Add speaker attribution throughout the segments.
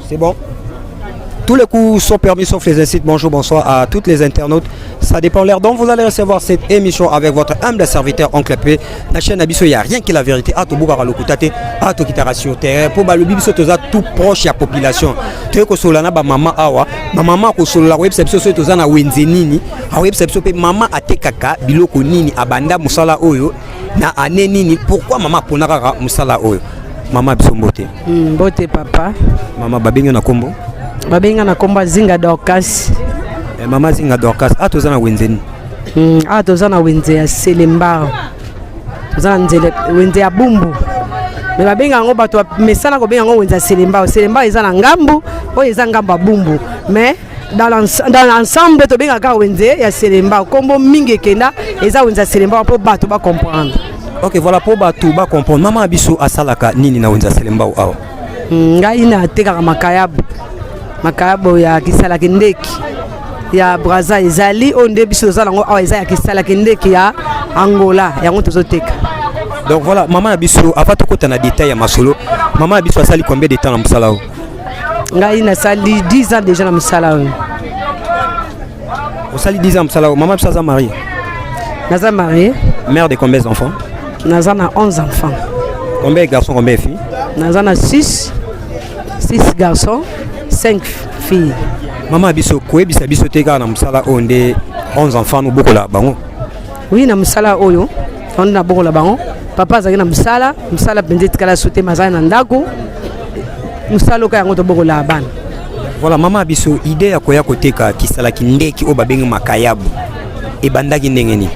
Speaker 1: C'est bon. Tous les coups sont permis sauf les insultes. Bonjour, bonsoir à toutes les internautes. Ça dépend l'heure dont vous allez recevoir cette émission avec votre humble serviteur Oncle P. La chaîne na biso, il n'y a rien que la vérité. A tobukaka lokuta te, a tokitaka sur terrain. Pour balobi biso toza tout proche ya population. Toye kosolola na ba mama awa. Ba mama kosolola koyebisa biso soki toza na wenze nini. Akoyebisa biso pe mama atekaka biloko nini abanda mosala oyo na année nini. Pourquoi mama apona kaka mosala oyo? Mama biso mbote.
Speaker 2: Mbote papa.
Speaker 1: Mama babengi na kombo?
Speaker 2: Babenga na kombo Zinga Dorcas.
Speaker 1: Eh, mama Zinga Dorcas, a toza na wenze nini?
Speaker 2: Awa toza na wenze ya Selembao. Toza na nzele wenze ya Bumbu. Me babenga yango bato mesana kobenga yango wenze ya Selembao. Selembao eza na ngambu, oyo eza ngambu ya Bumbu. Mais dans l'ensemble tobengaka kaka wenze ya Selembao. Kombo mingi ekenda eza wenze ya Selembao mpo bato ba comprendre.
Speaker 1: Ok, voilà po bato ba comprendre. Mama biso asalaka nini na wenze ya Selembao awa?
Speaker 2: Ngai natekaka makayabo. Makayabo ya kisalaki ndeki ya Braza ezali oyo nde biso toza nango awa, eza ya kisalaki ndeki ya Angola, yango tozoteka.
Speaker 1: Donc voilà, mama na biso, avant tokota na détail ya masolo, mama na biso asali combien de temps na mosala oyo?
Speaker 2: Ngai nasali 10 ans déjà na mosala oyo.
Speaker 1: Osali 10 ans mosala oyo. Mama biso aza marié?
Speaker 2: Naza marié.
Speaker 1: Mère de combien d'enfants?
Speaker 2: Naza na 11 enfants.
Speaker 1: Combien de garçons, combien de filles?
Speaker 2: Naza na 6 6 garçons, 5 filles.
Speaker 1: Mama biso, koyebisa biso te kaka na mosala oyo nde 11 enfants nobokola bango?
Speaker 2: Oui, na mosala oyo wana nabokola bango. Papa azalaki na mosala, mosala mpenza etikala so te, mazali na ndako, mosala oka yango tobokola bana.
Speaker 1: Voilà, mama biso, idée ya koya koteka kisalaki ndeki oyo babengi makayabu ebandaki ndenge nini?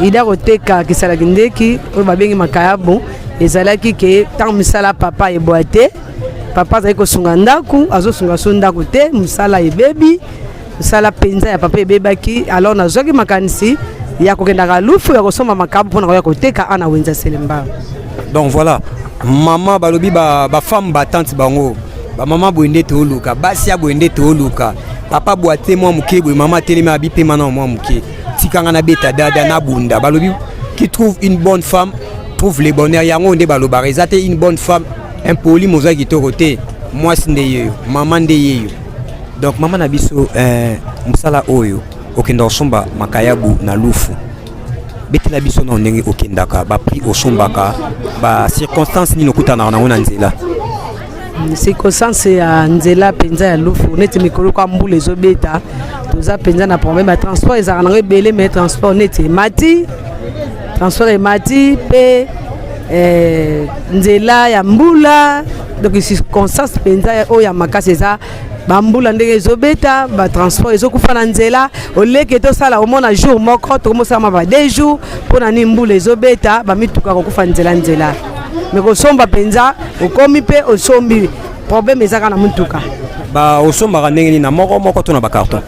Speaker 2: Idée ya koteka kisalaki ndeki oyo babengi makayabu ezalaki ke ntango mosala papa eboya te, papa azalaki kosunga ndako, azosunga so ndako te, mosala ebebi, mosala mpenza ya papa ebebaki. Alors nazwaki makanisi ya kokendaka lufu ya kosomba makabu mpona koya koteka ana wenze ya Selembao.
Speaker 1: Donc voilà, mama balobi ba, ba femme battante, bango bamama boye nde tooluka, basi ya boye nde tooluka. Papa bwa te mwa moke boye, mama atelemi abi pema na mwa moke, tikanga nabeta dada nabunda. Balobi qui trouve une bonne femme trouve le bonheur. Yango nde balobaka, eza te une bonne femme impoli moza kitoko te, mwasi nde yeyo, mama nde yeyo. Donc mama na biso, mosala oyo okenda kosomba makayabu na lufu, betela biso na ndenge okendaka, baprix osombaka, bacirconstance nini okutanaka nango na nzela?
Speaker 2: Circonstance ya nzela mpenza ya lufu, neti mikolo kwa mbula ezobeta, toza mpenza na problème ya transport. Ezalaka nango ebele, mais transport neti emati, transport emati mpe nzela ya mbula. Donc circonstance mpenza oyo ya makasi eza bambula ndenge ezobeta, batransport ezokufa na nzela. Oleke tosala omona jour moko, tokomosalama ba 2 jours mpo na nini? Mbula ezobeta, bamituka kokufa nzela nzela. Me kosomba mpenza, okomi mpe osombi, problème eza kaka na mutuka.
Speaker 1: Ba osombaka ndenge nini, na moko moko to na bacarton?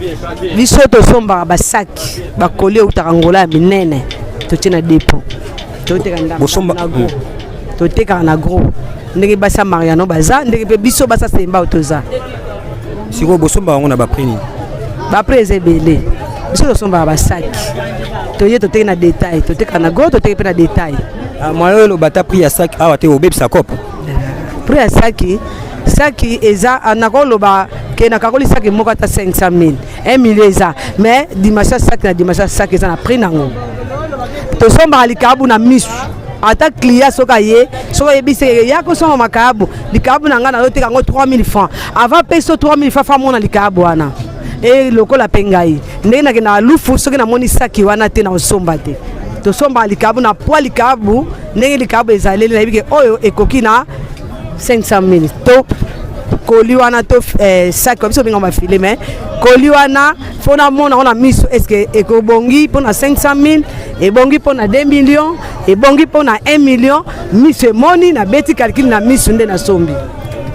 Speaker 2: Biso tosombaka basaki, bakoli eutaka Ngola ya minene, totie na dépôt, toteka ndambo na gros. Totekaka na gros ndenge basi ya Mariano baza, ndenge mpe biso basi ya Selembao toza.
Speaker 1: Sikoyo bosombaka yango na baprix nini?
Speaker 2: Baprix eza ebele. Biso tosombaka basaki, toye toteki na détail, totekaka na gros, toteki mpe na détail.
Speaker 1: Moyen oyo eloba ata prix ya sac awa te, obebisa cope.
Speaker 2: Prix ya saki, saki eza, nakoloba ke nakakoli saki moko ata 500 000, 1 million eza, mais dimension ya saki na dimension ya saki eza na prix nango. Tosombaka likabu na misu. Ata client soki aye, soki oyebisi ya kosomba makayabu, likayabu na ngai nazoteka yango 3000 francs, avant mpe so 3000 francs, fa mona likayabu wana. E lokola mpe ngai ndenge nakendaka lufu, soki namoni saki wana te, nakosomba te. Tosombaka likayabu na poids, likayabu ndenge likayabu ezaleli, nayebi ke oyo ekoki na 500 000 to koli wana to saki biso benga bafile. Mais koli wana, fo namona ngo na miso, est-ce ekobongi mpona 500 000? Ebongi mpo na 2 millions, ebongi mpo na 1 million. Miso emoni, nabeti calcul na miso nde nasombi.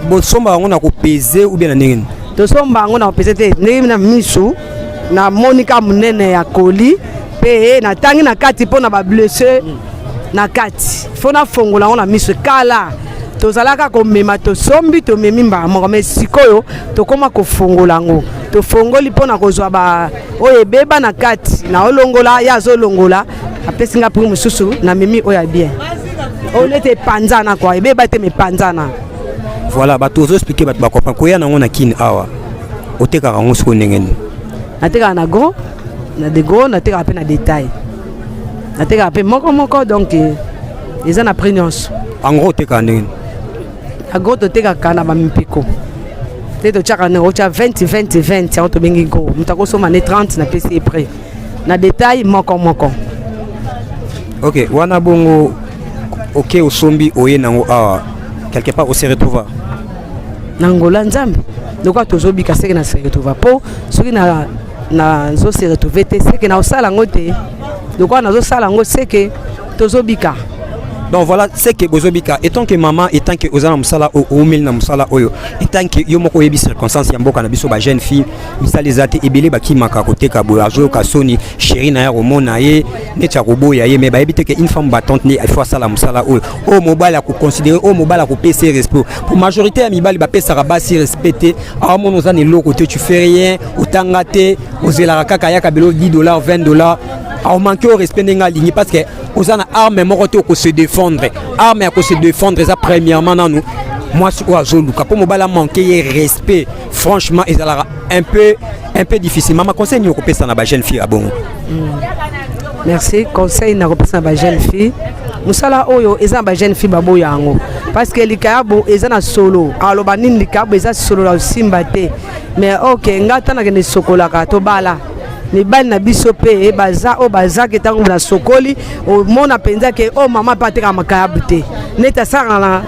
Speaker 1: Bosomba yango na kopese ou bien na ndenge nini?
Speaker 2: Tosomba yango na kopese te. Ndenge na miso namoni ka monene ya koli mpe natangi na kati mpo na bablesse na kati, fo nafongola yango na miso. Kala tozalaka komema, tosombi, tomemi mbala moko, mais sikoyo tokóma kofongola yango. Tofongoli mpona kozwa ba oyo ebeba na kati, naolongola, ye azolongola, apesi nga prix mosusu, namemi oyo ya bien, oyo neti epanzana kua, ebeba te, mepanzana.
Speaker 1: Voilà, bato ozoexpliquer, bato bacomprendre. Koya nango na Kini awa, otekaka yango sikoyo ndenge nini?
Speaker 2: Natekaka na gros, na de gros, natekaka mpe na détail, natekaka mpe moko moko, donc eza na prix nyonso.
Speaker 1: En gros, otekaka ndenge nini?
Speaker 2: Na gros, totekaka na bamipiko te. Totiaka ndenge otya 20 20 20, yango tobengi gros. Moto akosomba ne 30, napesi ye prix. Na détail, moko moko.
Speaker 1: Ok, wana bongo ok, osombi, oye nango awa, quelque part ose retrouva?
Speaker 2: Na ngola Nzambe, lokola tozobika, seke na se retrouva, mpo soki nazose retrouve te, seke na osala yango te. Lokola nazosala yango, seke tozobika.
Speaker 1: Donc voilà, c'est que bozobika. Étant que maman, étant que oza na mosala, oumeli na mosala oyo, étant que yo moko oyebi circonstance ya mboka na biso, bajeune fille, misala eza te, ebele bakimaka koteka boye. Azoyoka soni, chéri na ye akomona ye neti akoboya ye, mais bayebi te ke une femme battante nde il faut asala mosala oyo, oyo mobali akoconsidérer, oyo mobali akopesa ye respect. Pour majorité ya mibali, bapesaka basi respect te. Aomona oza na eloko te, tu fais rien, otanga te, ozelaka kaka ayaka belo 10 dollars, 20 dollars, aomanquer au respect ndenge alingi, parce que oza na arme moko te okose défendre. Arme ya kose défendre eza premièrement nanu mwasi oyo azoluka. Mpo mobali amanquer ye respect, franchement ezalaka un peu difficile. Mama, conseil nini okopesa na bajeune fille ya bongo?
Speaker 2: Merci. Conseil nakopesa na bajeune fille, mosala oyo eza na bajeune fille baboya yango, parce que likayabo eza na solo. Aloba nini? Likayabo eza solo na osimba te. Mais ok, nga ata nakende sokolaka, tobala mibali na biso mpe baza oyo bazaki. Ntango nasokoli, omona mpenza ke oyo mama mpe atekaka makayabu te, neti asalaka na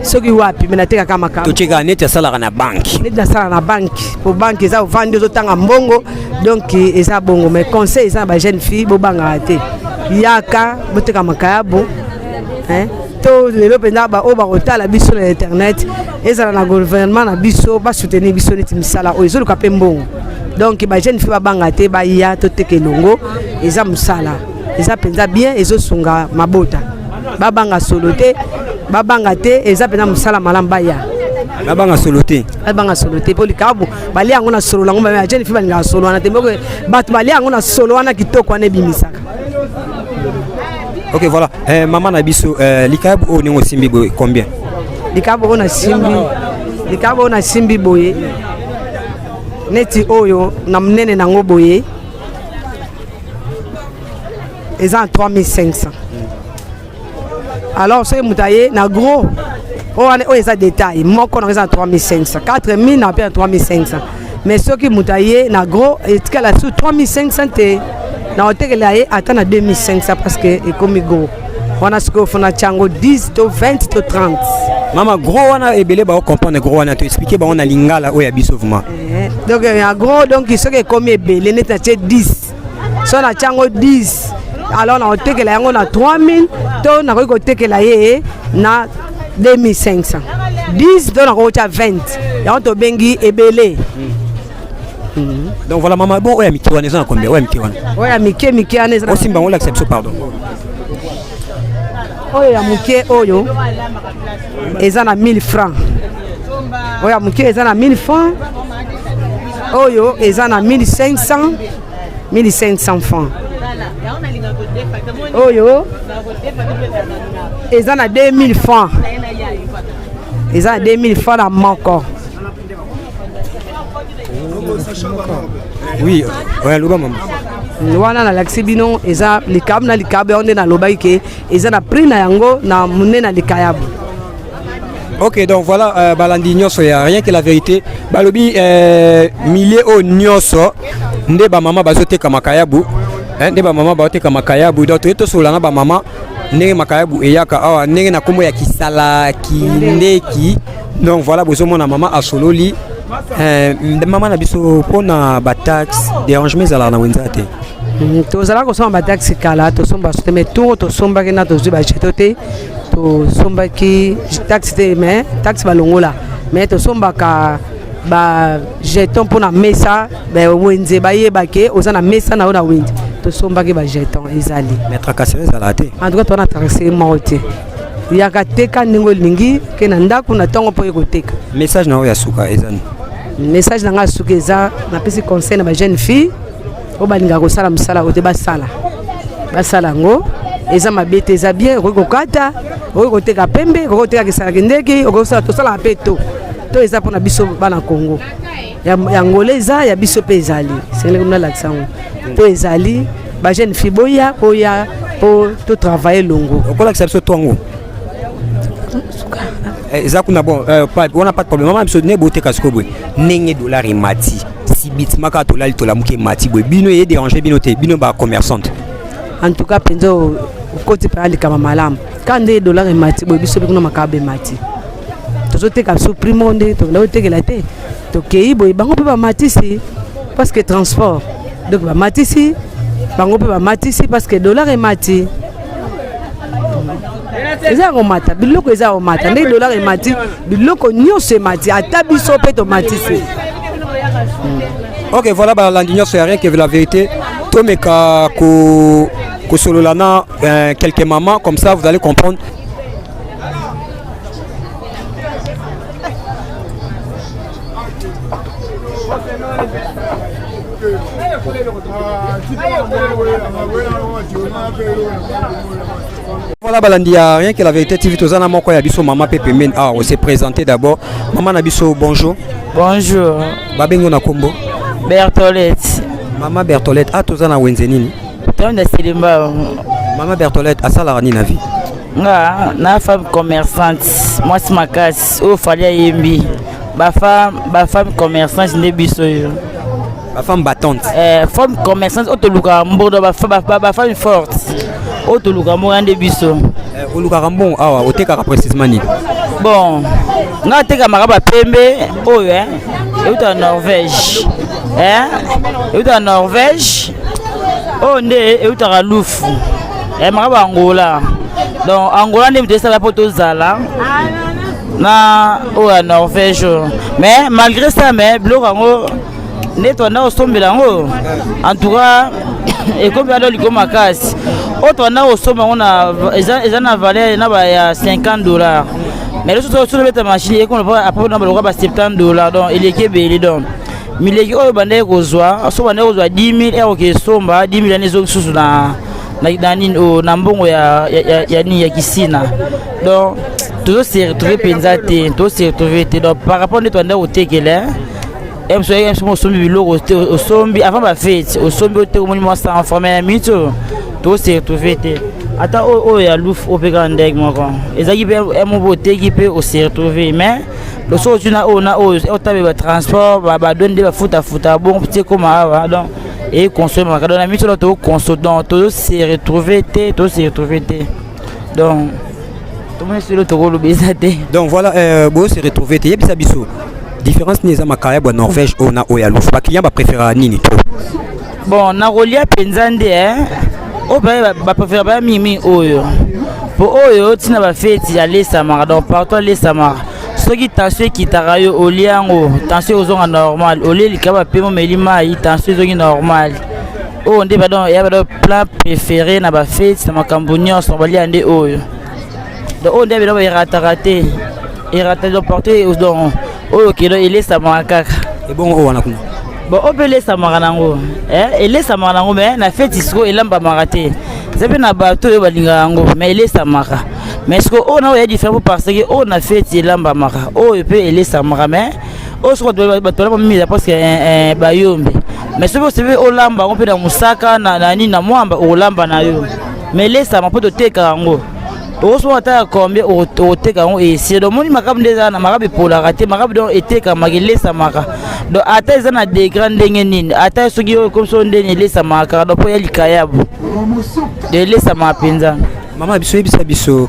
Speaker 2: soki wapi, me natekaka makayabu.
Speaker 1: Totyekaka neti asalaka na banke.
Speaker 2: Neti nasala na banke, po banke eza ovandi, ozotanga mbongo, donc eza bongo. Mais conseil eza na bajeune fille, bobangaka te, yaka boteka makayabu, hein? To lelo mpenza oyo bakotala biso na internet, ezala na gouvernement na biso, basoutenir biso neti misala oyo ezoluka mpe mbongo. Donc bajeune fille babanga te, baya toteka elongo. Eza mosala, eza mpenza bien, ezosunga mabota. Babanga solo te, babanga te, eza mpenza mosala malamu, baya.
Speaker 1: Babanga solo te.
Speaker 2: Babanga solo te, mpo likabu balia yango na solo yango. Bajeune fille balingaka solo wana te. Moko bato balia yango na solo wana kitoko wana ebimisaka.
Speaker 1: Ok, voilà. Mama na biso, likayabu oyo ndenge osimbi boye, combien?
Speaker 2: Likabu oyo nasimbi, likabu oyo nasimbi boye, neti oyo na monene nango boye, eza na 3500. Alors soki moto aye na gros, oyo wana oyo eza détail moko nango eza na 3500, 4000 na mpe na 3500. Mais soki moto aye na gros, etikala su 3500 te, na otekela ye ata na 2500, parce que ekomi gros wana. Sikoyo fona tiango 10 to 20 to 30.
Speaker 1: Mama, gros wana, ebele baocomprendre gros wana, to expliquer bango na lingala oyo ya biso vraiment.
Speaker 2: Donc ya gros, donc soki ekomi ebele, neti natie 10, so natia yango 10, alors nakotekela yango na 3000 to nakoki kotekela ye na 2500. 10 to nakoki kotia 20, yango tobengi ebele.
Speaker 1: Donc voilà, mama. Bon, oyo ya mike wana eza na combien, oyo ya mike wana?
Speaker 2: Oyo ya mike mike wana eza
Speaker 1: Osimba yango, olakisa biso, pardon.
Speaker 2: Oyo ya moke oyo eza na 1000 francs. Oyo ya moke eza na 1000 francs, oyo eza na 1500, 1500 francs. Oyo eza na 2000 francs, eza na 2000 francs na moko.
Speaker 1: Oui, oyo aloba, mama.
Speaker 2: Wana nalakisi bino, eza likabu na likabu. Yango nde nalobaki ke eza na prix na yango na monene na likayabu.
Speaker 1: Ok, donc voilà, balandi nyonso ya Rien que la vérité, balobi milie oyo nyonso nde bamama bazoteka makayabu, eh, nde bamama bazoteka makayabu. Donc toye tosolola na bamama ndenge makayabu eyaka awa, ndenge na nkombo ya Kisala Kindeki. Donc voilà, bozomona mama asololi. Mama na biso, mpona bataxe, dérangement ezalaka na wenza te?
Speaker 2: Tozalaka kosomba bataxe kala, tosomba so te, mais tour tosombaki na tozwi bajeton te, tosombaki taxe te, mais taxe balongola. Mais tosombaka bajeton mpona mesa wenze, bayeba ke oza na mesa na yo na wenze. Tosombaki bajeton, ezali.
Speaker 1: Mais tracasserie ezalaka te?
Speaker 2: En tout cas, toza na tracasserie moko te. Yaka, teka ndenge olingi, ke na ndako na ntongo mpo oye koteka.
Speaker 1: Message na oyo ya suka eza nini?
Speaker 2: Message na ngai ya suka eza, napesi conseil na bajeune fille oyo balingaka kosala mosala oyo te, basala, basala yango, eza mabe te, eza bien. Okoki kokata, okoki koteka pembe, okoki koteka kisalaki ndeki, okoki kosala. Tosalaka mpe to eza mpona biso bana Congo ya Angola, eza ya biso mpe ezali. Sengeli nalakisa yango to ezali. Bajeune fille, boya, boya mpo totravaille elongo.
Speaker 1: Okolakisa biso tongo eza kuna. Bon, wana pas de problème. Mama biso ne boteka sikoyo boye, ndenge dollar emati subitement, kaka tolali tolamuki emati boye, bino eye déranger bino te, bino bacommerçante?
Speaker 2: En tout cas mpenza, okoti mpenza likama malamu. Kaka nde dollar emati boye, biso mpe kuna makaba emati. Tozoteka biso prix moko nde tokenda kotekela te. Tokei boye, bango mpe bamatisi parce que transport. Donc bamatisi, bango mpe bamatisi parce que dollar emati. Eza ya komata, biloko eza ya komata. Ndenge dollar emati, biloko nyonso emati, ata biso mpe tomatisi.
Speaker 1: Ok, voilà, balandi nyonso ya Rien que la vérité, tomeka ko kosolola na quelques mamans, comme ça vous allez comprendre. Voilà, balandi ya Rien que la vérité TV, toza na moko ya biso mama mpe pembeni awa. On s'est présenté d'abord. Mama na biso, bonjour.
Speaker 3: Bonjour.
Speaker 1: Babengi na kombo?
Speaker 3: Bertolette.
Speaker 1: Mama Bertolette, a toza na wenze nini?
Speaker 3: Tonda Selemba.
Speaker 1: Mama Bertolette asalaka nini na vie?
Speaker 3: Nga na femme commerçante, mwasi makasi oyo Fally ayembi, bafemme commerçante nde biso oyo.
Speaker 1: Bafemme battante.
Speaker 3: Eh, femme commerçante oyo tolukaka mbongo, bafemme forte oyo tolukaka mbongo nde biso.
Speaker 1: Eh, olukaka mbongo awa, otekaka précisément nini?
Speaker 3: Bon, nga atekamaka bapembe oyo eutaka Norvège, eutaka Norvège. Oyo nde eutaka Lufu, maka baangola. Donc Angola nde moto esala mpo tozala na oyo ya Norvège oyo. Mais malgré ça, mais biloko yango nde tobanda kosombela yango, en tout cas ekomi ado liko makasi. Oyo tobanda kosomba yango eza na valeur na ba ya 50 $, mais loso soki obeta machine, ekoma après na baloka ba 70 $. Donc eleki ebele. Donc mileki oyo bandaki kozwa, so bandaki kozwa 10 000 ere, okesomba 10 000 wana ezongi susu na nini oyo, na mbongo ya nini, ya kisina. Donc tozose retrouve mpenza te, tozose retrouve te. Donc par rapport nde tobandaki kotekela, mso osombi biloko te, osombi avant bafete, osombi ote, omoni mwa 100 francs, mais na minute oyo tozose retrouve te. Ata oyo oyo ya Lufu oyo mpe kaka ndenge moko ezalaki mpe mo oteki mpe ose retrouve, mais loso ozwi na oyo na oyo otabe batransport, badone nde bafutafuta bongo ti ekóma awa. Donc econsomme maka. Donc na miso na toconso, donc tozose retrouve te, tozose retrouve te. Donc tomoni solo tokoloba eza te.
Speaker 1: Donc voilà, bozose retrouve te. Yebisa biso différence nini eza makaya bwa Norvège oyo na oyo ya Lufu. Baclient bapréférera nini to?
Speaker 3: Bon, nakolia mpenza nde oyo bapréférera baya mingimingi oyo, mpo oyo ntina bafeti alesamaka. Donc partout alesamaka. Soki tension ekitaka yo, olia yango, tension ozonga normal. Olie likaba bapema, omeli mai, tension ezongi normal. Oyo nde badon ya badon plat préféré na bafeti, na makambo nyonso balia nde oyo. Donc oyo nde biloko erataka te, erata. Donc partout, donc oyo kilo elesamaka kaka.
Speaker 1: Ebongo oyo wana kuna?
Speaker 3: Bon, oyo mpe elesamaka nango, elesamaka nango, mais na feti sikoyo elambamaka te. Eza mpe na bato oyo balingaka yango, mais elesamaka. Mais sikoyo oyo na oyo ya différent, parce que oyo na feti elambamaka, oyo mpe elesamaka. Mais oyo soko bato balamba mingi eza parce que bayombe. Mais soki osepeli, olamba yango mpe na mosaka, na nini, na mwamba, okolamba na yo. Mais elesama mpo toteka yango, okosomba ata ya combien, okoteka yango esili. Donc moni makabu nde eza na makabu, epolaka te makabu. Donc etekamaka, elesamaka. Donc ata eza na degré ndenge nini, ata soki oyo ekomi so ndeni, elesamaka kaka. Donc mpo ya likayabu, donc elesamaka mpenza.
Speaker 1: Mama biso, yebisa biso,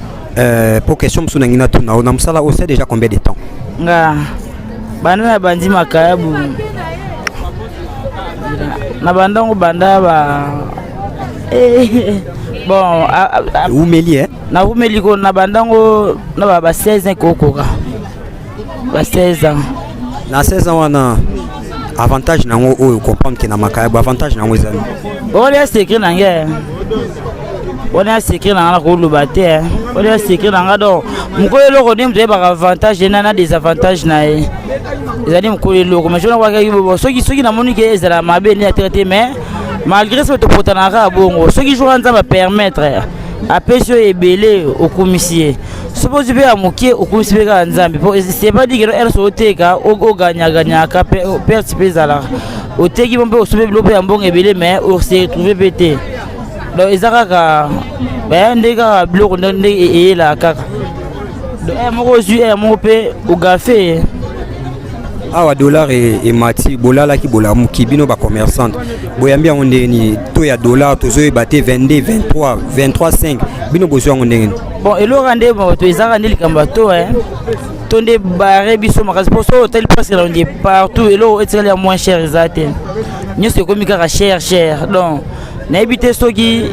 Speaker 1: po question mosusu nangi natuna, na mosala osala déjà combien de temps?
Speaker 3: Nga banda na bandi makayabu Na bandango banda ba bon,
Speaker 1: Umeli, eh?
Speaker 3: Naumeli ko na bandango na ba 16 ans, kokoka ba 16 ans.
Speaker 1: Na 16 ans wana, avantage nango oyo comprendre ke na makayabo, avantage nango ezali?
Speaker 3: Wana ya secret na ngai, wana ya secret na ngai, nakoloba te. Wana ya secret na ngai. Donc mokolo eloko nde moto ayebaka avantage na désavantage na ye ezali mokolo eloko. Mais jona soki namoni ke ezala mabe nde ateka te. Mais malgré soki topotanaka kaka bongo, soki jour Nzambe apermettre, apesi oyo ebele, okumisi ye. Soki ozwi mpe ya moke, okumisi mpe kaka Nzambe. Po c'est pas dit que ere oteka oganyaganyaka, perte mpe ezalaka. Oteki mo mpe osombi biloko mpe ya mbongo ebele, mais ose retrouve mpe te. Donc eza kaka nde kaka biloko nde eyelaka kaka. Donc ere moko ozwi, ere moko mpe ogafe.
Speaker 1: Awa dollar emati, bolalaki bolamuki, bino bacommerçante boyambi yango ndenge nini? To ya dollar tozoyeba te, 22, 23, 23 5, bino bozwi yango ndenge nini?
Speaker 3: Bon, eloko nde bato ezaka nde likambo ya to nde bare biso makasi, mpo so otali presque na nde partout, eloko etikali ya moins cher eza te, nyonso ekomi kaka cher cher. Donc nayebi te soki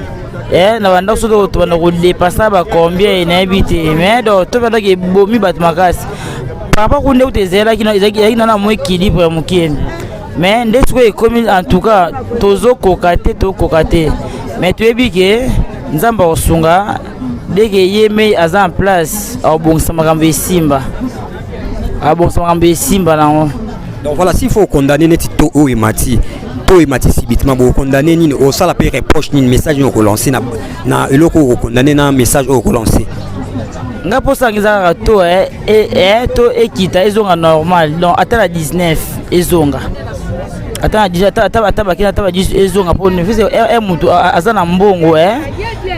Speaker 3: na bandako soki tobanda kodépasser bacombien, nayebi te. Mais donc to bandaki ebomi bato makasi par rapport kuna nde kuta ezalaki, ezalaki nana mwa équilibre ya moke. Mais nde sikoyo ekomi, en tout cas tozokoka te, tokoka te. Mais toyebi ke Nzambe akosunga deke ye mei aza en place, akobongisa makambo esimba, akobongisa makambo esimba nango.
Speaker 1: Donc voilà, s'il faut condamner neti to oyo emati, to emati subitement, bokondamne nini? Osala mpe reproche nini? Message nini okolancer na eloko oyo okondamne, na message oyo okolancer?
Speaker 3: Nga mposanga eza kaka to ekita, ezonga normal. Donc ata na 19 ezonga, ata na 10, ata bakini, ata ba 10 ezonga, mpo mutu aza na mbongo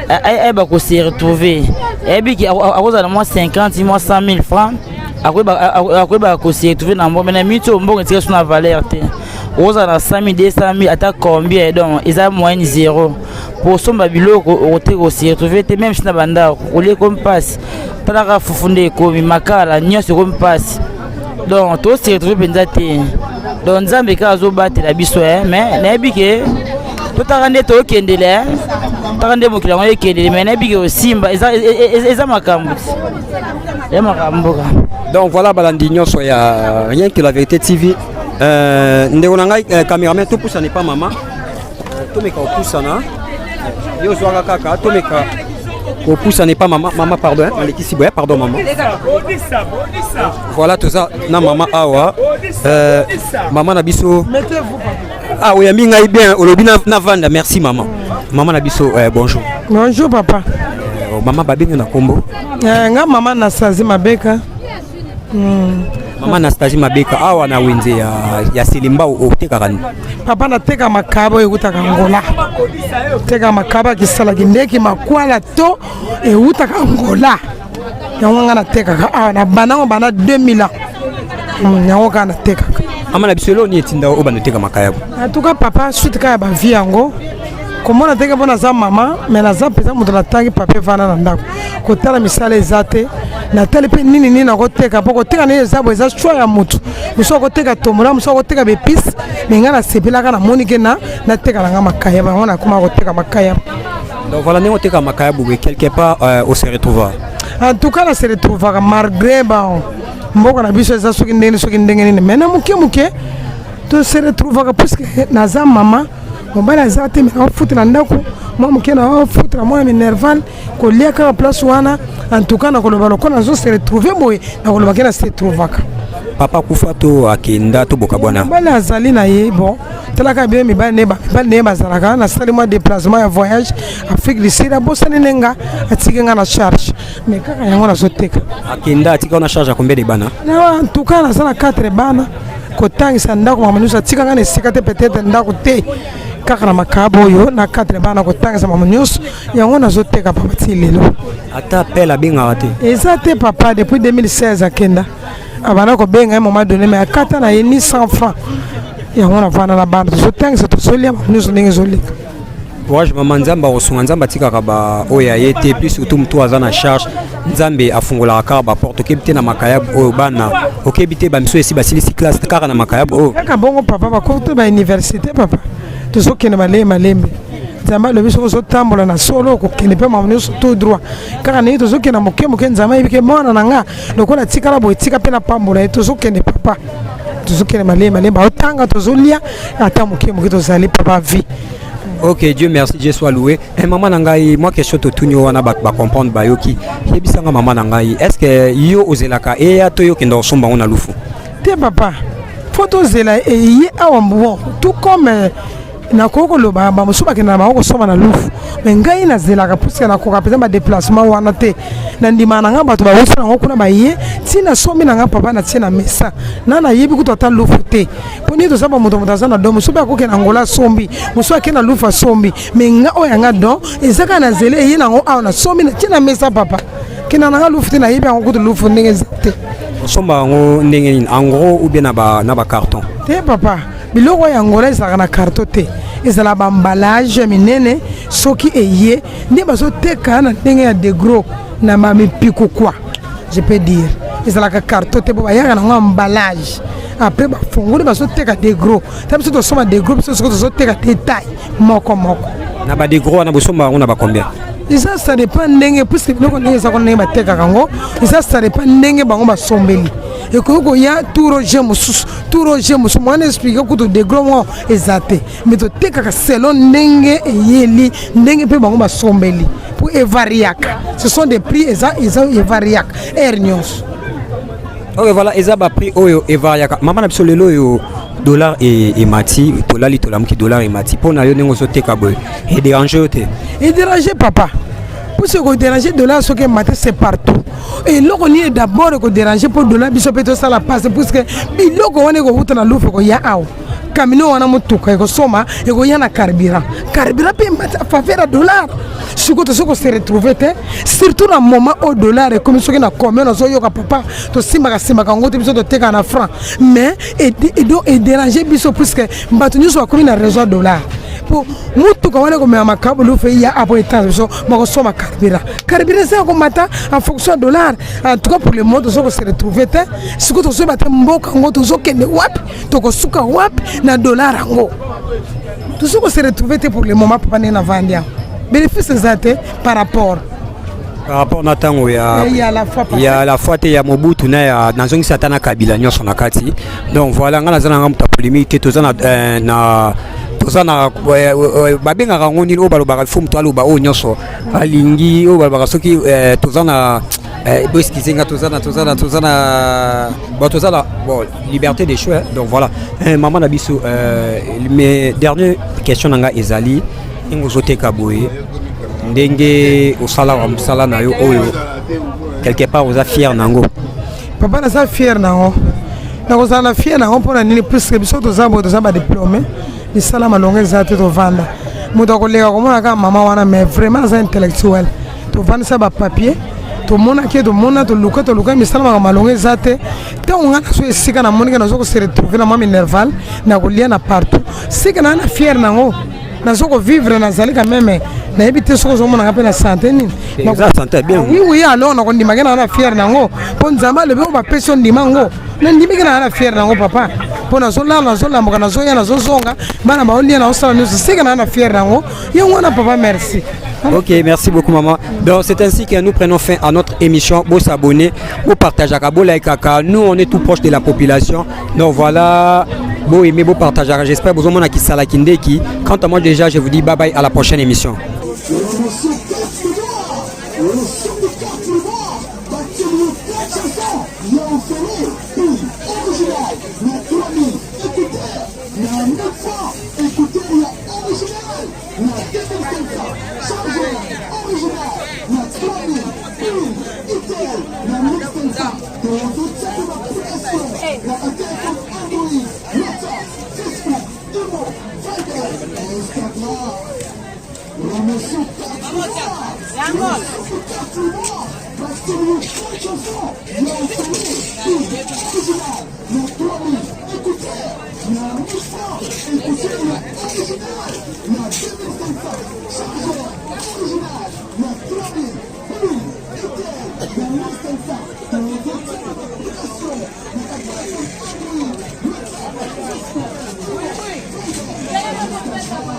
Speaker 3: ayeba kose retrouver. Ayebiki akozala na mwa 50, mwa 100 000 francs, akoyeba kose retrouver na mbongo. Mais na miniti oyo mbongo etika so na valeur te. Okozala na 100 000, 200 000, ata combien, donc eza moyenne zéro po osomba biloko, okote kose retrouver te. Même si na bandako kolia ekomi mpasi, talaka fufu nde ekomi, makala nyonso ekomi mpasi. Donc tose retrouve mpenza te. Donc Nzambe kaka azobatela biso. Mais nayebi ke totaka nde tokendele, taka nde mokili yango ekendele. Mais nayebi ke osimba, eza makambo ya makambo mboka.
Speaker 1: Donc voilà, balandi nyonso ya Rien que la vérité TV, ndeko na ngai cameraman, topusana epa mama, tomeka kopusana. Yo ozwaka kaka, tomeka kopusana epa mama. Mama, pardon, nalekisi boye, pardon mama. Voilà, toza na mama awa, mama na biso. Ah, oyambi ngai bien, olobi na vanda. Merci mama. Mama na biso, bonjour.
Speaker 4: Bonjour papa.
Speaker 1: Mama, babengi na kombo?
Speaker 4: Nga mama Anastasie Mabeka.
Speaker 1: Mama Anastasie Mabeka, awa na wenze ya Selemba, otekaka nini?
Speaker 4: Papa, nateka makaba oyo eutaka Ngola. Teka makaba akisalaki ndeki makwala to eutaka Ngola. Yango nga natekaka awa na banango bana 2000 ans. Yango kaka natekaka.
Speaker 1: Mama na biso, eloko nini etinda oyo banda oteka makayabo?
Speaker 4: En tout cas papa, suite kaka ya bavie yango komona teke, mpo naza mama, me naza mpenza moto natangi. Papa evanda na ndako kotala misala eza te. Natali mpe nini nini nakoteka, mpo koteka nini eza boye, eza choix ya motu. Mosu akoteka tombola, mosu akoteka baépices. Me ngai nasepelaka, namoni ke na nateka nanga makayabo. Yango nakoma koteka makayabo.
Speaker 1: Donc voilà, ndenge oteka makayabo boye, quelque part ose retrouva?
Speaker 4: En tout cas nase retrouvaka, malgré bon mboka na biso eza soki ndenge soki ndenge nini, mais na moke moke tose retrouvaka, puisque naza mama, mobali aza te, me naofutela ndako mwa moke, naofutela mwana minerval, kolia kaka place wana. En tout cas nakoloba lokola nazose retrouve boye, nakoloba ke nase retrouvaka.
Speaker 1: Papa kufa to akenda to boka bwana?
Speaker 4: Mobali azali na ye. Bon, talaka bien, mibali ne mibali na ye bazalaka. Nasali mwa déplacement ya voyage Afrique du Sud, abosani ne nga, atiki nga na charge, mais kaka yango nazoteka.
Speaker 1: Akenda, atika na charge ya combien de bana?
Speaker 4: En tout cas naza na 4 bana, kotangisa, ndako, makambo nyonso. Atika nga na esika te, peut-être ndako te, kaka na makabo oyo na 4 bana, kotangisa, makambo nyonso. Yango nazoteka papa ti lelo.
Speaker 1: Ata appel abengaka te?
Speaker 4: Eza te papa. Depuis 2016 akenda. Abanda kobenga ye moment donné, mais akata na ye ni 100 francs. Yango navanda na bana, tozotangisa, tozolia, makambo nyonso ndenge ezoleka.
Speaker 1: Courage mama, Nzambe akosunga. Nzambe atikaka baoyo ya ye te, plus surtout motu aza na charge. Nzambe afungolaka kaka baporte. Okebi te na makayabu oyo bana, okebi te bamiso esi basilisi classe kaka na makayabu oyo.
Speaker 4: Kaka bongo papa, bakoki te bauniversité papa. Tozokende malembe malembe. Nzambe alobi soki ozotambola na solo, okokende mpe makambo nyonso tout droit. Kaka ndenge tozokende moke moke, Nzambe ayebi ke mwana na nga lokola tikala boye, tika mpe napambola ye. Tozokende, papa, tozokende malembe malembe. Aotanga, tozolia ata moke moke, tozali, papa, vie.
Speaker 1: Ok, Dieu merci, Dieu soit loué. Eh, mama na ngai, mwa question totuni wana, bato bacomprendre, bayoki. Yebisanga, mama na ngai, est ce que yo ozelaka eya to yo okenda kosomba yango na Lufu?
Speaker 4: Te, papa, fo tozela eye awa. Bon, tout comme nakoki koloba, bamosusu bakenda na bango kosomba na Lufu, mais ngai nazelaka, puisque nakoka mpenza badéplacement wana te. Na ndima na ngai, bato bawuti nango kuna, baye ntina sombi na ngai, papa, natie na mesa na nayebi kutu ata Lufu te. Mpo nini? Toza bamoto, moto aza na don, mosusu mpe akokende na Ngola asombi, mosusu ake na Lufu asombi, mais nga oyo yanga don eza kaka na zela, eye nango awa, nasombi, natie na mesa, papa. Kenda na nga Lufu te, nayebi yango kutu Lufu ndenge eza te.
Speaker 1: Osomba yango ndenge nini? En gros ou bien na bacarton?
Speaker 4: Te, papa, biloko oyo ya Ngola ezalaka na carton te, ezala baemballage minene. Soki eye nde bazoteka na ndenge ya de gros na bamipiko quoi, je peux dire ezalaka carton te, po bayaka nango emballage, après bafongoli, bazoteka de gros. Ta biso tosomba de gros, biso soki tozoteka détail moko moko.
Speaker 1: Na bade gros wana, bosomba yango na bacombien?
Speaker 4: Eza, ça dépend ndenge, puisque biloko ndenge eza kuna, ndenge batekaka yango eza, ça dépend ndenge bango basombeli. Ekoki koya tour g mosusu, tour g mosusu mwana explique kutu de gros moko eza te, mais totekaka selon ndenge eyeli, ndenge mpe bango basombeli, po evariaka. Ce sont des prix eza evariaka heure nyonso.
Speaker 1: Ok, voilà, eza baprix oyo evariaka. Mama na biso, lelo oyo dollar emati, tolali tolamuki dollar emati. Mpo na yo, ndenge ozoteka boye, edérange yo te?
Speaker 4: Edérange, papa, puisque kodérange dollar soki emati, c'est partout. Eloko nini d'abord ekodérange? Mpo dollar, biso mpe tosala passe, puisque biloko wana ekowuta na Lufu, ekoya awa, camion wana, motuka ekosoma, ekoya na carburant. Carburant mpe emati faveur ya dollar. Sikoyo tosoki kose retrouve te, surtout na moment oyo dollar ekomi soki na combien. Nazoyoka, papa, tosimbaka simbaka yango te, biso totekaka na franc, mais donc edérange biso, puisque bato nyonso bakomi na raison ya dollar. Po mutuka wana ekomema makabo Lufu, eya apo etage, biso bakosomba carburant. Carburant eza ya komata en fonction ya dollar. En tout cas, pour le moment tozo kose retrouve te. Sikoyo tozoyeba te mboka yango tozokende wapi, tokosuka wapi na dollar yango. Tozo kose retrouve te pour le moment, papa. Ndenge navandi yango, bénéfice eza te par rapport
Speaker 1: Par rapport na ntango ya
Speaker 4: ya la fois passée.
Speaker 1: Ya la fois te, ya Mobutu na ya nazongisa ata na Kabila nyonso na kati. Donc voilà, ngai naza nanga moto ya polémique te. Toza na toza na babengaka yango nini oyo balobaka, fo moto aloba oyo nyonso alingi, oyo balobaka soki toza na bo excuse nga, toza na bon, toza na bon, liberté de choix. Donc voilà, maman na biso, mais dernière question na nga ezali: ndenge ozoteka boye, ndenge osalaka mosala na yo oyo, quelque part oza fier nango?
Speaker 4: Papa, naza fier nango, nakozala na fier nango. Mpo na nini? Puisque biso toza boye, toza badiplôme, misala malongo eza te. Tovanda, moto akoleka komona kaka mama wana, mais vraiment aza intellectuel. Tovandisa bapapier, tomonaki, tomona, toluka, toluka misala, maka malongo eza te. Ntango ngai nazo esika namoniki, nazo kose retrouve na mwa minerval na kolia na partout, sika naa na fier nango, nazo kovivre, nazali quand même, nayebi te soki ozomonanga mpe na santé nini.
Speaker 1: Eza santé bien.
Speaker 4: Oui, alors nakondimaki naa na fier nango, mpo Nzambe alobi oyo bapesi yo, ndima yango. Nandimiki naa na fier nango, papa, mpo nazolala, nazolambuka, nazoya, nazozonga, bana baolia, naosala nyonso, sika naa na fier nango. Yango wana, papa, merci.
Speaker 1: Ok, merci beaucoup, maman. Donc c'est ainsi que nous prenons fin à notre émission. Bo s'abonner, bo partager, bo liker. Nous, on est tout proche de la population. Donc voilà, bo aimer, bo partager. J'espère que vous avez qui salakindeki. Quant à moi déjà, je vous dis bye bye, à la prochaine émission.
Speaker 5: Promotion 4 mois, promotion de 4 mois, batieli 4 chansons ya ofele, prix original na 3000, écouteur na 1000 francs, écouteur ya original na 2500, chargeur original na 3000, pile itel na 1500. Tozotia baapplication na batelefone Android, WhatsApp, Facebook, Imo, Viber, Instagram. Promotion 4 mois, promotion 4 mois, batieli 4 chansons ya ofele, prix original na 3000, écouteur na 1000 francs, écouteur ya original na 2500, chargeur original na 3000, pile itel na 1500. Tozotia baapplication na batelefone Android, WhatsApp, Facebook, Imo, Viber, Instagram.